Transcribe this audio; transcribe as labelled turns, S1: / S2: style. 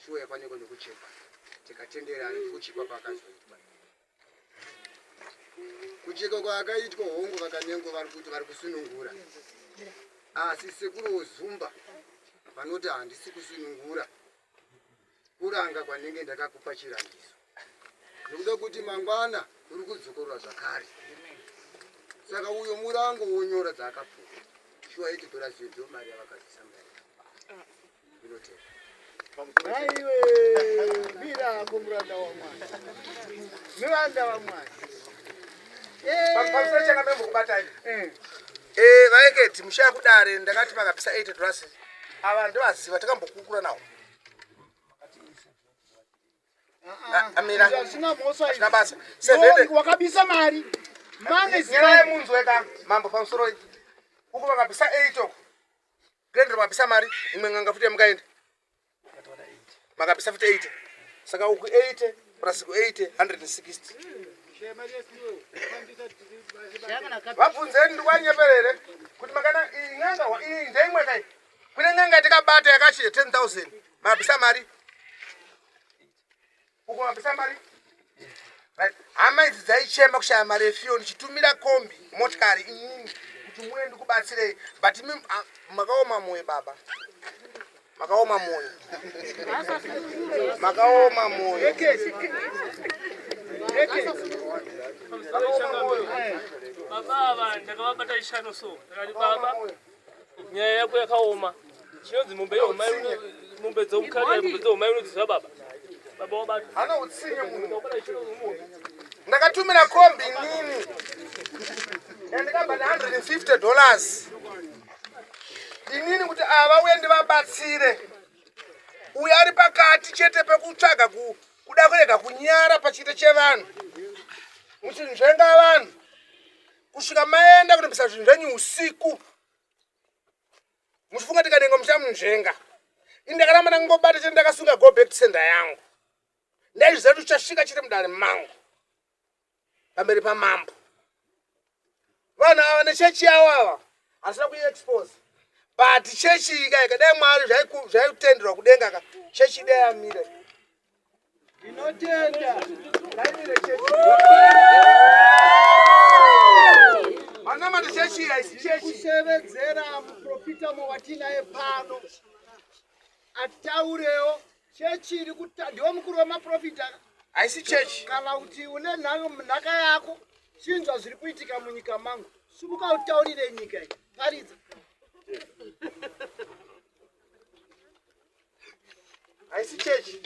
S1: Shuwa yakwaneko nekuchekwa tikatenderana ndikuchikwa kwakazoitwa. Kuchekwa kwaakaitwa hongu vakanengo vari kuti vari kusunungura asi sekuru Ozumba vanoti handisi kusunungura kuranga kwanenge ndakakupa chirangiso nekuda kuti mangwana uri kudzokorora zvakare saka uyo murango wonyora dzaakapuwa shuwa yetitora zvidzo mari yavakabvisa mari inotenda
S2: Aiwe, mira hako muranda waMwari. Muranda waMwari.
S3: Pamusoro changa membo kubatai.
S2: Eh.
S3: Eh, vaeketi mushaya kudare ndakati makabvisa 80 dollars. Ava ndivaziva takambokukura nawo. Amira.
S2: Hazvina mhosva
S3: Hazvina basa.
S2: Iwe
S3: Sevhende.
S2: wakabisa mari. Mane
S3: Nyaya
S2: zina.
S3: munzwe ka mambo pamusoro iyi. Uku vakabvisa 8 uku. Grand makabvisa mari imwe n'anga futi yamukaenda. Makabvisa futi 80. Saka uku 80 plus ku 80 160. Vabvunzeni ndikwanyeperere kuti makana iyi n'anga iyi ndeimwe kai. Kune n'anga yatakabata yakachi 10000 makabvisa mari. Uko makabvisa mari. Right. Hama idzi dzaichema kushaya mari yefiyo ndichitumira kombi motikari inini kuti muye ndikubatsirei but imi makaoma mwoyo baba makaoma mwoyo makaoma mwoyo makaoma mwoyo
S4: Baba ava ndakavabata ishano so ndakati baba nyaya yako yakaoma chinonzi mombe yehomai mombe dzomukati mombe dzehomai unodziziva baba baba wabatwa
S3: hana utsinye munhu
S4: ndakabata ishano mombe
S3: ndakatumira kombi inini yandikabhadha 150 dollars inini kuti ava uye ndivabatsire uyo ari pakati chete pekutsvaga kuda kurega kunyara pachiito chevanhu muchinzvenga vanhu kusvika maenda kunobvisa zvinhu zvenyu usiku muchifunga tikadenga muchamunzvenga ini ndakaramba ndangobata chete ndakasunga go back to sender yangu ndaizviziva kuti uchasvika chete mudare mangu pamberi pamambo vanhu ava nechechi yavo ava hasina kuiexpose but chechi ika ika dai mwari zvaikutenderwa kudenga ka chechi dai yamira
S2: Ndinotenda.
S3: Ngaimire chechi vanamata chechi iyi haisi chechi
S2: Kushevedzera muprofita watinaye pano. Ataurewo chechi iri kuta ndiwe mukuru wemaprofita
S3: haisi chechi
S2: kana kuti une nhaka yako chinzwa zviri kuitika munyika mangu simuka utaurire nyika iyi paridza
S3: haisi chechi